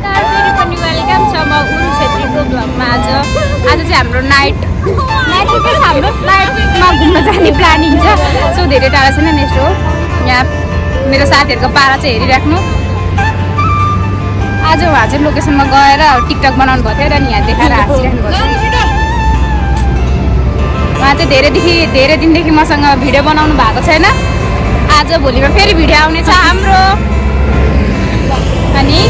फेरि पनि वेलकम छ म उरु छेत्रीको ब्लगमा। आज चाहिँ हाम्रो नाइटमा घुम्न जाने प्लानिङ छ। सो धेरै टाढा छैन, नेक्स्ट हो यहाँ मेरो साथीहरूको पारा चाहिँ हेरिराख्नु। आज उहाँ चाहिँ लोकेसनमा गएर टिकटक बनाउनु भएको थियो र यहाँ देखाएर हाँसिराख्नु भएको थियो। उहाँ चाहिँ धेरै दिनदेखि मसँग भिडियो बनाउनु भएको छैन। आज भोलिमा फेरि भिडियो आउनेछ हाम्रो। अनि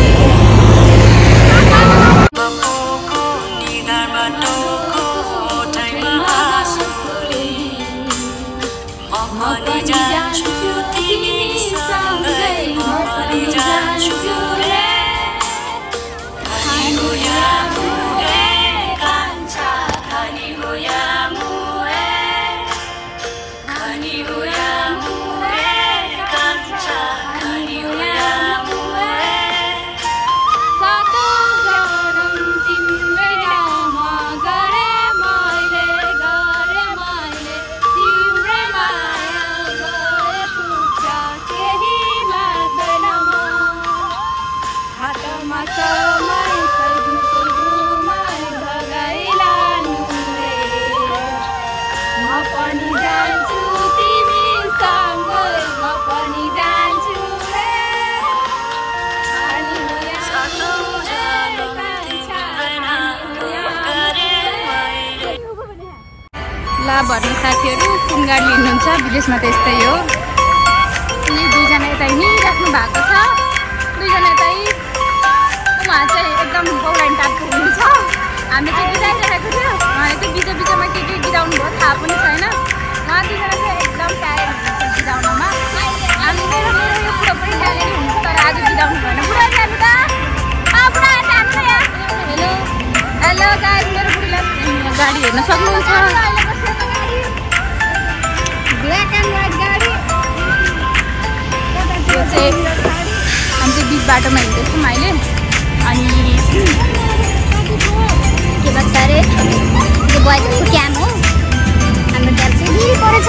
ला भन्ने साथीहरू कुन गाडी लिनुहुन्छ? विदेशमा त यस्तै हो। यी दुईजना यता हिँडिराख्नु भएको छ, दुईजना यतै। उहाँ चाहिँ एकदम बौलाइन टाइपको हुनुहुन्छ। हामी चाहिँ बिताइरहेको थियो, उहाँले चाहिँ बिचमा के बिताउनु भयो थाहा पनि छैन। उहाँ दुईजना चाहिँ एकदम ट्यालेन्ट हुन्छ बिताउनमा। हामी मेरो यो कुरो पनि ट्यालेन्ट हुन्छ, तर आज बिताउनु भएन। बुढा जानु त बुढा जानु यहाँ। हेलो गाइस, मेरो बुढीलाई गाडी हेर्न सक्नुहुन्छ। हामी चाहिँ बिच बाटोमा हिँड्दैछौँ अहिले। अनि के भन्छ अरे यो बजारको क्याम हो, हाम्रो क्याम चाहिँ दिदी परेछ।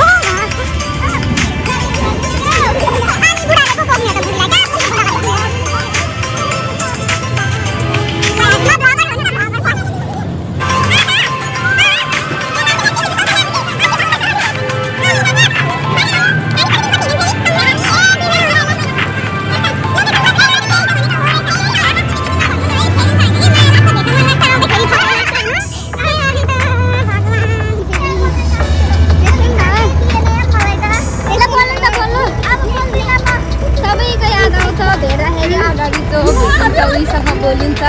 बोलिन्छ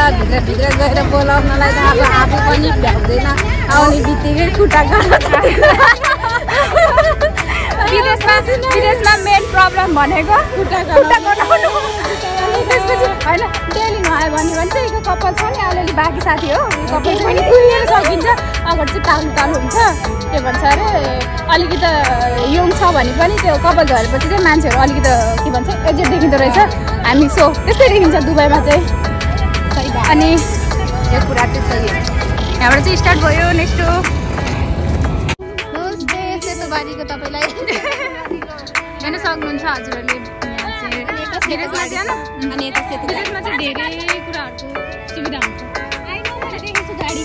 भित्र गएर बोलाउनलाई त अब आफू पनि भ्याउँदैन। आउने बित्तिकै खुट्टा विदेशमा मेन प्रब्लम भनेको खुट्टा गनाउनु। त्यसपछि होइन डेली नआयो भने चाहिँ यो कपाल छ नि अलिअलि बाँकी साथी हो, यो कपाल चाहिँ कुहिएर सकिन्छ। अगाडि चाहिँ तालु हुन्छ, के भन्छ अरे अलिकति यङ छ भने पनि त्यो कपाल झरेपछि चाहिँ मान्छेहरू अलिकति के भन्छ एजेड देखिँदो रहेछ। हामी सो त्यस्तै देखिन्छ दुबईमा चाहिँ। अनि यो कुरा चाहिँ छ, यहाँबाट चाहिँ स्टार्ट भयो। नेक्स्ट हो सेतो बारीको तपाईँलाई हेर्न सक्नुहुन्छ हजुरहरूले। विदेशमा चाहिँ धेरै कुराहरूको सुविधा हुन्छ। देखेछु गाडी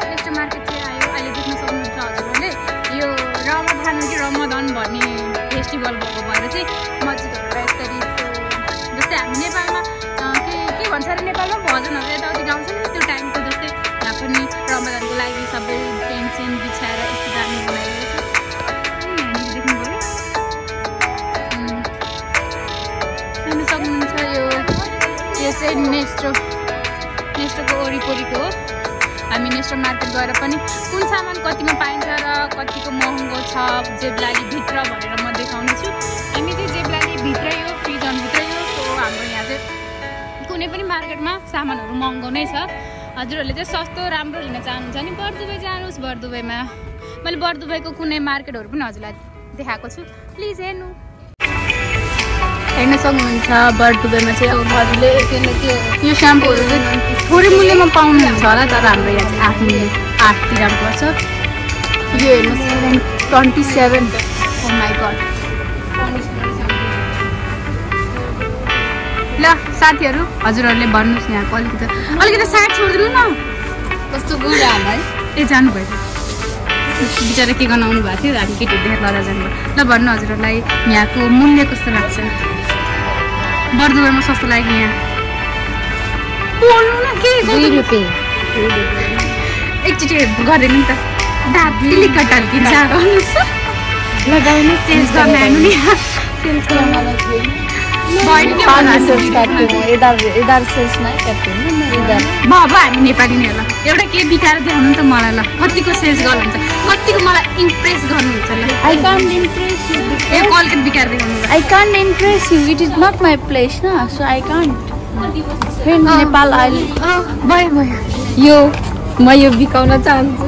नेक्स्ट मार्केट चाहिँ आयो अहिले देख्न सक्नुहुन्छ हजुरहरूले। यो रमदान भन्ने फेस्टिभल भएको भएर चाहिँ मस्जिदहरू यसरी जस्तै हामी नेपालमा के भन्छ अरे नेपालमा भजनहरू यताउति गाउँछ नि त्यो टाइमको जस्तै यहाँ पनि रमदानको लागि सबै टेन्ट बिछाएर यस्तो दामी बनाइएको छ। यहाँनिर देख्नुभयो हेर्न सक्नुहुन्छ। यो चाहिँ नेस्टोको वरिपरिको हो। हामी नेस्टो मार्केट गएर पनि कुन सामान कतिमा पाइन्छ र कतिको महँगो छ जेब्लाली भित्र भनेर म देखाउने छु। हामी चाहिँ जेब्लाली भित्रै हो, फ्रिजनभित्रै हो। सो हाम्रो यहाँ चाहिँ कुनै पनि मार्केटमा सामानहरू महँगो नै छ। हजुरहरूले चाहिँ सस्तो राम्रो लिन चाहनुहुन्छ नि बरदुबई जानुहोस्। बरदुबईमा मैले बरदुबईको कुनै मार्केटहरू पनि हजुरलाई देखाएको छु, प्लिज हेर्नु। हेर्न सक्नुहुन्छ बरदुबईमा चाहिँ अब हजुरले यो स्याम्पूहरू चाहिँ थोरै मूल्यमा पाउनुहुन्छ होला, तर हाम्रो यहाँ चाहिँ 8 मूल्य 8 दिराम पर्छ। यो हेर्नुहोस् 27। ओ माई गड ल साथीहरू हजुरहरूले भन्नुहोस् यहाँको अलिकति साइड छोडिदिनु न कस्तो गुडा है ए जानुभयो बिचरा के गर्न आउनु भएको थियो हामी केटीहरू देखेर लडा जानुभयो ल भन्नु हजुरहरूलाई यहाँको मूल्य कस्तो लाग्छ बर्दुवामा सस्तो लाग्यो यहाँ बोल्नु न के एकचोटि गरेन नि त दाबीले कटाल्किन्छ लगाउनु सेल्स गर्न आउनु नि सेल्स गर्न बाबा हामी नेपाली नै होला एउटा के बिटाएर देखाउनु नि त मलाई ल कतिको सेल्स गर्नुहुन्छ कतिको मलाई इम्प्रेस गर्नुहुन्छ ल I can't impress you. ए कलकट बिटाएर देखाउनु I can't impress you. It is not my place, na. So I can't. In Nepal, I'll. भयो यो म यो बिकाउन चाहन्छु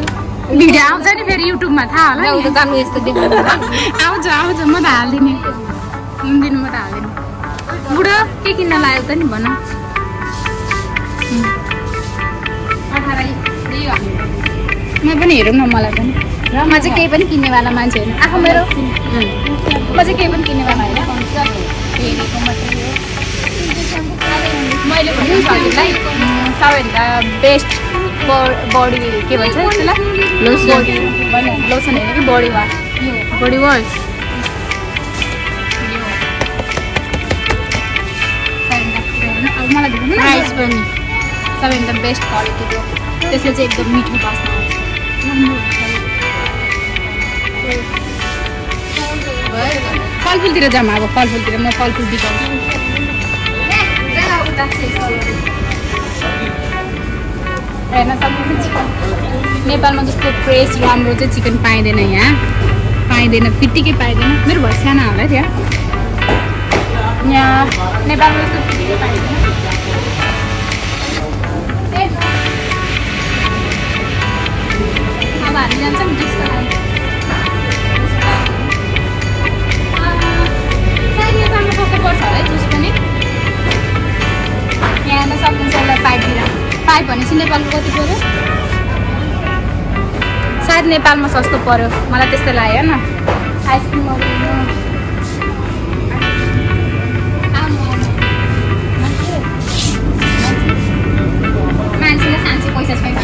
भिडियो आउँछ नि फेरि युट्युबमा थाहा होला ल्याउँदा जानु यस्तो देखाउनु आउँछ म त हालिदिने दिनु म त हालिदिने बुढो के किन्न लाग्यो त नि भन म पनि हेरौँ न मलाई पनि र म चाहिँ केही पनि किन्नेवाला मान्छे होइन आफू मेरो म चाहिँ केही पनि किन्नेवाला होइन हेरेको मात्रै हो मैले भनेको हजुरलाई सबैभन्दा बेस्ट बडी के भन्छ त्यसलाई लोसन लोसन होइन कि बडी वास बडी वास मलाई देखाउनु प्राइस पनि सबैभन्दा बेस्ट क्वालिटीको त्यसले चाहिँ एकदम मिठो बास्ना आउँछ फलफुलतिर जाऊँ अब फलफुलतिर म फलफुल बिकाउँछु हेर्न सक्नुहुन्छ नेपालमा जस्तो फ्रेस राम्रो चाहिँ चिकन पाइँदैन यहाँ पाइँदैन फिट्टिकै पाइँदैन मेरो घर सानो होला थियो यहाँ नेपालमा जस्तो फिट्टिकै पाइँदैन अब हामी जान्छौँ जुसको लागि नेपालमा कस्तो पर्छ होला है जुस पनि यहाँ हेर्न सक्नुहुन्छ यसलाई पाइपतिर पाइप भनेपछि नेपालको कति पऱ्यो सायद नेपालमा सस्तो पऱ्यो मलाई त्यस्तो लाग्यो न आइसक्रिमहरू मान्छेले साँच्चै पैसा छैन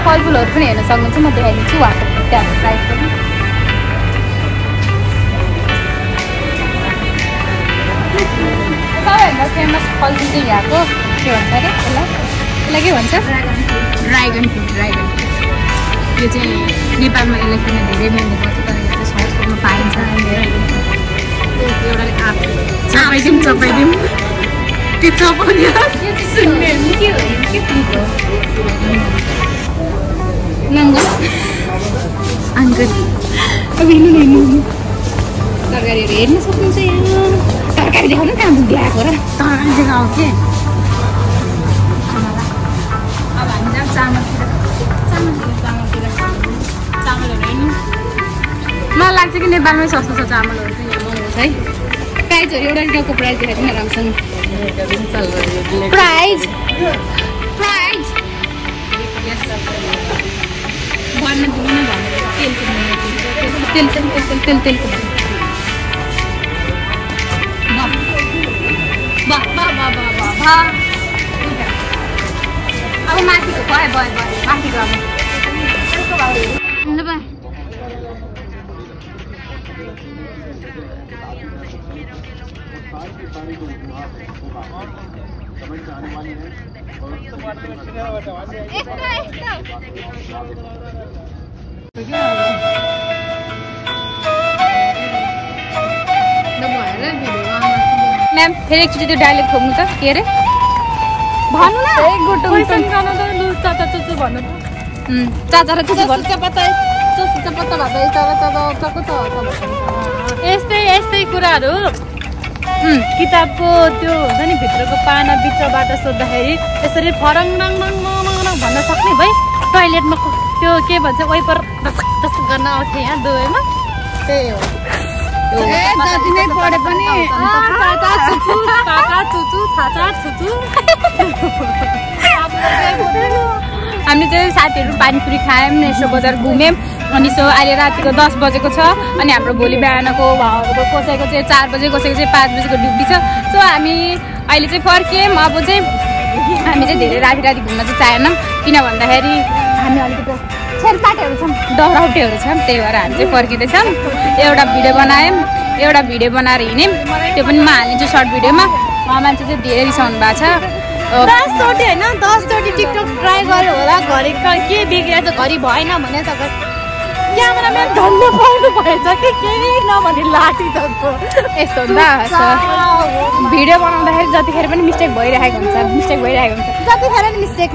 फलफुलहरू पनि हेर्न सक्नुहुन्छ म देखाइदिन्छु उहाँको त्यहाँको प्राइस पनि सबैभन्दा फेमस फलफुल चाहिँ यहाँको के भन्छ अरे यसलाई के भन्छ ड्राइगन फ्रुट यो चाहिँ नेपालमा यसलाई किन धेरै महँगो पर्छ तर यहाँ चाहिँ सस्तोमा पाइन्छ एउटाले चपाइदिउँ त्यो चपाउने के हो के फ्रुट हो अङ्कल अब हेर्नु तरकारीहरू हेर्न सक्नुहुन्छ यहाँ तरकारी देखाउनु कहाँ भ्याएको र तरकारी देखाऊ के अब हामी जाऊँ चामलतिर चामलहरू हेर्नु मलाई लाग्छ कि नेपालमै सस्तो छ चामलहरू चाहिँ यहाँ महँगो छ है प्राइजहरू एउटा लिटरको प्राइस देखाइदिनु राम्रोसँग प्राइज भन्न दिनु न भनेर तेलको अब माथिको भयो माथिको अब म्याम फेरि एकचोटि त्यो डाइलेक्ट ठोक्नु त के अरे भन्नु न चाचा र चुचु भन्नु यस्तै कुराहरू किताबको त्यो हुन्छ नि भित्रको पाना बिचबाट सोद्धाखेरि यसरी फरङ भन्न सक्ने भाइ टोइलेटमा त्यो के भन्छ वाइपर जस्तो गर्न आउँथ्यो यहाँ दुवैमा त्यही हो पढे पनि हामीले चाहिँ साथीहरू पानीपुरी खायौँ, नेसो बजार घुम्यौँ। अनि सो अहिले रातिको 10 बजेको छ अनि हाम्रो भोलि बिहानको कसैको चाहिँ 4 बजे कसैको चाहिँ 5 बजेको ड्युटी छ। सो हामी अहिले चाहिँ फर्कियौँ। अब चाहिँ हामी चाहिँ धेरै राति घुम्न चाहिँ चाहेनौँ, किन भन्दाखेरि हामी अलिकति छेलपाटेहरू छौँ, डराउटेहरू छौँ, त्यही भएर हामी चाहिँ फर्किँदैछौँ। एउटा भिडियो बनायौँ, एउटा भिडियो बनाएर हिँड्यौँ, त्यो पनि म हालिदिन्छु सर्ट भिडियोमा। मान्छे चाहिँ धेरै रिसाउनु भएको छ। 10 चोटि होइन 10 चोटि टिकटक ट्राई गर्यो होला, घरि के बिग्रेछ घरि भएन भने त क्यामेराम्यान धन्य पाउनु भएछ कि केही नभने लाठी जस्तो यस्तो हुन्छ। भिडियो बनाउँदाखेरि जतिखेर पनि मिस्टेक भइरहेको हुन्छ। जतिखेर नि मिस्टेक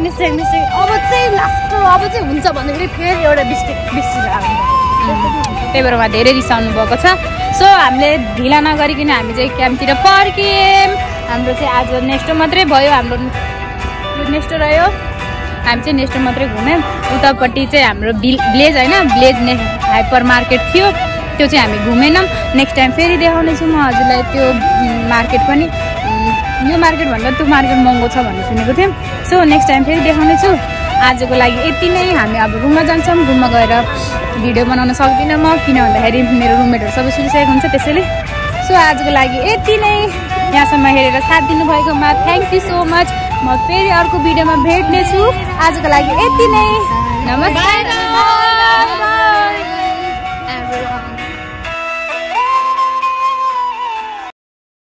अब चाहिँ लास्ट अब चाहिँ हुन्छ भन्दाखेरि फेरि एउटा मिस्टेक बिर्सिरहेको हुन्छ। त्यही भएर उहाँ धेरै रिसाउनु भएको छ। सो हामीले ढिला नगरिकन हामी चाहिँ क्याम्पतिर फर्कियौँ। हाम्रो चाहिँ आज नेक्स्ट मात्रै भयो, हाम्रो नेक्स्ट रह्यो। हामी चाहिँ नेक्स्ट मात्रै घुम्यौँ। उतापट्टि चाहिँ हाम्रो भिलेज होइन, भिलेज हाइपर मार्केट थियो, त्यो चाहिँ हामी घुमेनौँ। नेक्स्ट टाइम फेरि देखाउनेछु म हजुरलाई त्यो मार्केट पनि। यो मार्केट भन्दा त्यो मार्केट महँगो छ भन्ने सुनेको थियौँ। सो नेक्स्ट टाइम फेरि देखाउनेछु। आजको लागि यति नै। हामी अब रुममा जान्छौँ। रुममा गएर भिडियो बनाउन सक्दिनँ म, किन भन्दाखेरि मेरो रुममेटहरू सबै सुनिसकेको हुन्छ त्यसैले। सो आजको लागि यति नै। यहाँसम्म हेरेर साथ दिनुभएकोमा थ्याङ्क यू सो मच। म फेरि अर्को भिडियोमा भेट्नेछु। आजको लागि यति नै। नमस्कार।